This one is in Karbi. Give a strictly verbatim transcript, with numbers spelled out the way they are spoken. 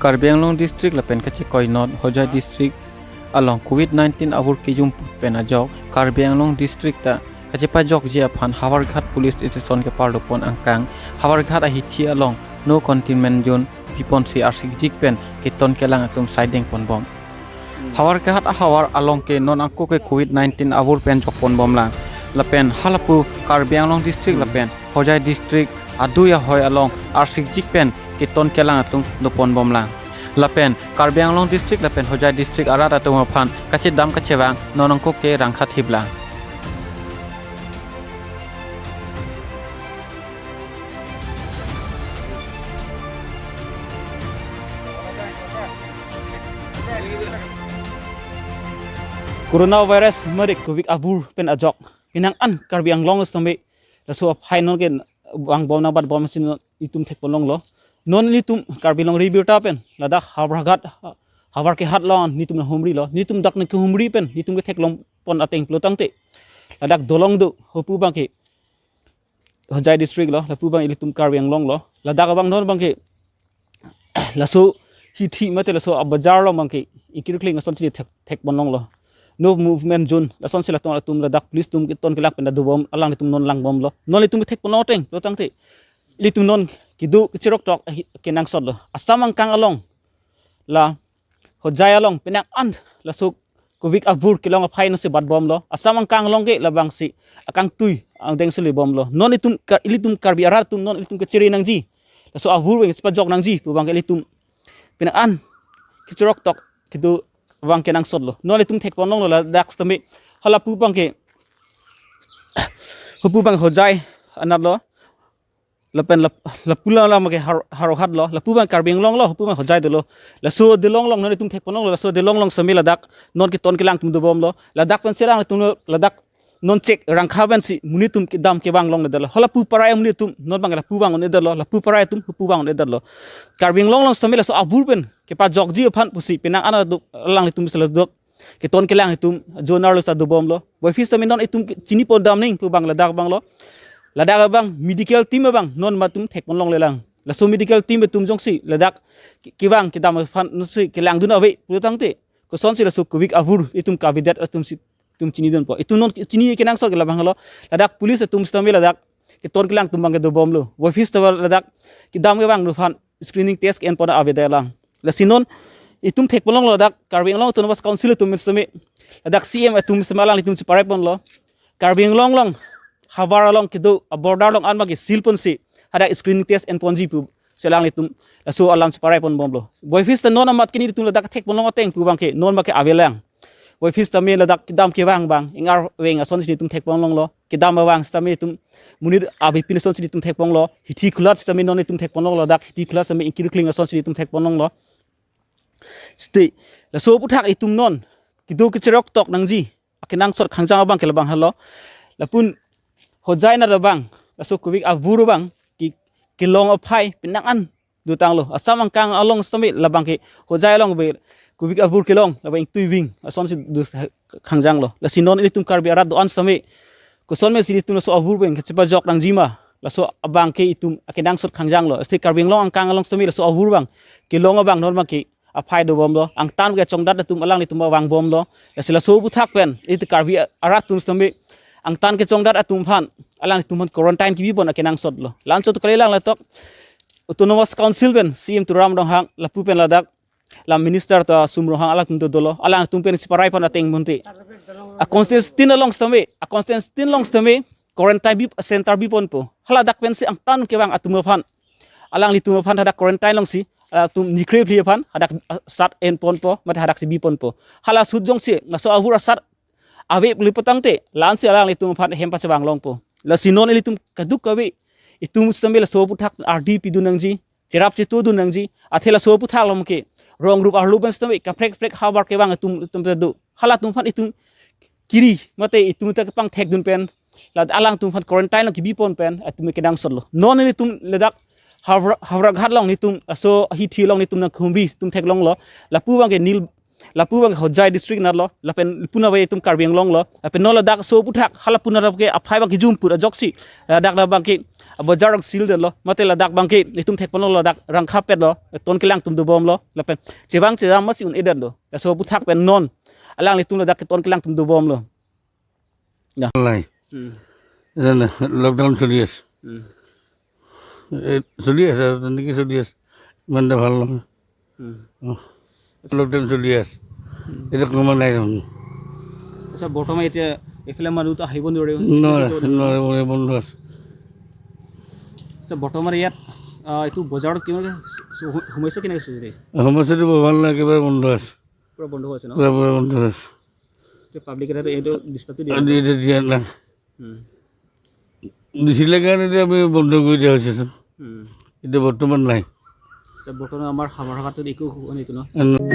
Karbi Anglong District lapen kachekoi non Hojai District along covid nineteen avur kejum put pen ajok Karbi Anglong District ta kachepajokji aphan Howraghat Police Station keparlopon angkang Howraghat ahithi along no containment zone piponsi arsikjik pen keton kelang atum saideng ponbom. Howraghat ahavar along ke non angko ke covid nineteen avur pen jokponbomlang. Lapen halapu Karbi Anglong District lapen Hojai District adui ahoi along arsikjik pen keton kelang atum doponbomlang. Lapen Karbi Anglong District lapen Hojai District arat atum aphan kachedam kachevang non angko ke rangkhat hiblang. Coronavirus mari covid avur pen ajok penang an Karbi Anglong sitame laso aphai non ke vangbom nangbatbomsi non itum thekponlonglo. Non ilitum Karbi Anglong ribirta pen ladak Howraghat, Howraghat along nelitum nanghumrilo. Nelitum dak nangkehumri pen nelitum ketheklongpon ateng pulo tangte ladak dolong do, hapu abangke Hojai District lo, lapu abang ilitum Karbi Anglong lo. Ladak abang non abangke laso hithi mate laso abajar along abangke ingkirkling asonsi thek, thekponlonglo. No movement zone, lasonsi latum atum ladak police atum keton kelak pen dobom, alanglitum non langbomlo. Non ilitum kethekponlong ateng pulo tangte ilitum non kedo kecheroktok ahi kenangsotlo. Assam angkang along, la Hojai along penang an laso covid avur kelong aphai nonsi batbomlo. Assam angkang along ke labangsi akangtui angdengsi lebomlo. Non itum Kar-, ilitum Karbi arat atum non ilitum kechere nangji, laso avur pen kachepajok nangji pu abangke ilitum penang an kecheroktok kedo abang kenangsotlo. Non ilitum thekponlonglo ladak sitame, halapu abangke, hapu abang Hojai anatlo. Lapen lap-, lapu alam abangke Har-, Howraghat lo, lapu abang Karbi Anglong lo, hapu abang Hojai dolo. Laso dolong along non itum thekponlonglo, laso dolong along sitame ladak non keton kelang atum dobomlo. Ladak pensi alanglitum ladak non chek rangkha pensi monit atum kedam kevang longledetlo. Halapu parai amonit atum non abang lapu vang un-edetlo, lapu parai atum hapu vang un-edetlo. Karbi Anglong along sitame laso avur pen kepajokji aphan pusi penang an adu alanglitum seladak keton kelang itum zone arlo sita dobomlo. Boifis sitame non itum ke-, chinipon damning pu abang ladak abanglo. Ladak abang medical team abang non matum thekponlonglelang. Laso medical team atum jongsi ladak ke-, kevang kedam aphan nonsi kelangdun ave pulo tangte kosonsi laso covid avur itum kavedet atumsi itum chinidunpo. Itum non chini kenangsot ke labanglo. Ladak police atum sitame ladak keton kelang atum abangke dobomlo. Boifis sitame ladak kedam kevang aphan screening test ke-enpon avedelang. Lasi non itum thekponlonglo ladak Karbi Anglong Autonomous Council atum sitame, ladak C M atum sitame alanglitum cheparaiponlo. Karbi Anglong along, havar along kedo, a-border along an abangke seal ponsi hadak screening test enponji pusi alanglitum laso alam cheparaiponbomlo. Boifis ta non amat ke nelitum ladak thekponlong ateng pu abangke non abangke avelang. Boifis sitame ladak kedam kevang abang ingar veng asonsi nelitum thekponlonglo. Kedam kevang sitame itum monit avepin asonsi nelitum thekponlonglo. Hithi khulat sitame non itum thekponlonglo, ladak hithi khulat sitame ingkirkling asonsi nelitum thekponlonglo. Siti laso aphuthak itum non kedo kecheroktok nangji akenangsot khangjang abangke labang halo. Lapu Hojai anat abang laso covid avur abang ke-, kelong aphai penang an dotanglo. Assam angkang along sitame labangke Hojai along ave covid avur kelong, labang ingtuiving asonsi do khangjanglo. Lasi non ilitum Karbi arat do-an sitame koson pensi ilitum laso avur pen kachepajok nangjima, laso abangke itum akenangsot khangjanglo. Lasi Karbi Anglong angkang along sitame laso avur abang kelong abang non abangke aphai dobomlo. Angtan kechongdat atum alanglitum vangbomlo. Lasi laso aphuthak pen ilitum Karbi arat atum sitame angtan kechongdat atum aphan alanglitum aphan quarantine kebipon akenangsotlo. La-anchot kalilang ladak Autonomous Council pen C M Tuliram Ronghang lapu pen ladak la minister ta Sum Ronghang alangtum dodolo, alangtum pen cheparaiponpon ateng monte. A constituency tin along sitame, a constituency tin along sitame quarantine bip, center biponpo. Haladak pensi angtan kevang atum aphan, alanglitum aphan hadak quarantine alongsi, alangtum nikrep li aphan hadak, ah, asat enponpo, mate hadak si biponpo. Hala ahut jongsi laso avur asat ave pulo pu tangte, la-ansi alanglitum aphan hem pachevang longpo. Lasi non ilitum kadokave itum sitame laso aphuthak ardi pidun nangji, cherap chetudun nangji, athe laso aphuthak along ke rong rup arlo pen sitame kaprek kaprek havar kevang atum, atum ta do. Halatum aphan itum kiri mate itum ta kepangthekdun pen, la alangtum aphan quarantine along kebipon pen itum kenangsotlo. Non ilitum ladak Howraghat, Howraghat along nelitum laso hithi along nelitum nanghumri itum theklonglo. Lapu abangke nil Lapu abang Hojai district natlo, lapen puna abang itum Karbi Anglong lo, lapen non ladak aso aphuthak, hala puna abang ke aphai abang ke jumput ajoksi, ladak abang ke abojar ang seal detlo, mate ladak abang ke itum thekponlo ladak rangkhapetlo, ton kelang atum dobomlo, lapen chevang chejam masi un-edetlo, laso aphuthak pen non, alanglitum ladak ke ton kelang atum dobomlo. Nang. Hmm. Lockdown চলি আছে। Hmm. এই চলি আছে আৰু, তেনেকে চলি আছে। ইমান এটা ভাল নহয়। Hmm. অ। লকডাউন চলি আছে। Hmm. এতিয়া কমা নাই দেখোন। আচ্ছা, বৰ্তমান এতিয়া এইফালে মানুহ তো আহিব নোৱাৰে। নোৱাৰে, নোৱাৰে, বন্ধ আছে। আচ্ছা, বৰ্তমান ইয়াত, আহ, এইটো বজাৰত কিমান সমস্যা কেনেকে চলি আছে? সমস্যাটো বৰ ভাল নাই, একেবাৰে বন্ধ আছে। পুৰা বন্ধ হৈ আছে ন? পুৰা, পুৰা বন্ধ হৈ আছে। পাব্লিকে এইটো ডিষ্টাৰ্বটো দিয়া নাই? দিয়া নাই। উম। দিছিলে কাৰণে এতিয়া আমি বন্ধ কৰি দিয়া হৈছে চোন। উম। এতিয়া বৰ্তমান নাই। আচ্ছা, বৰ্তমান আমাৰ হাবৰাঘাটত একো হোৱা নাই তো ন? উম।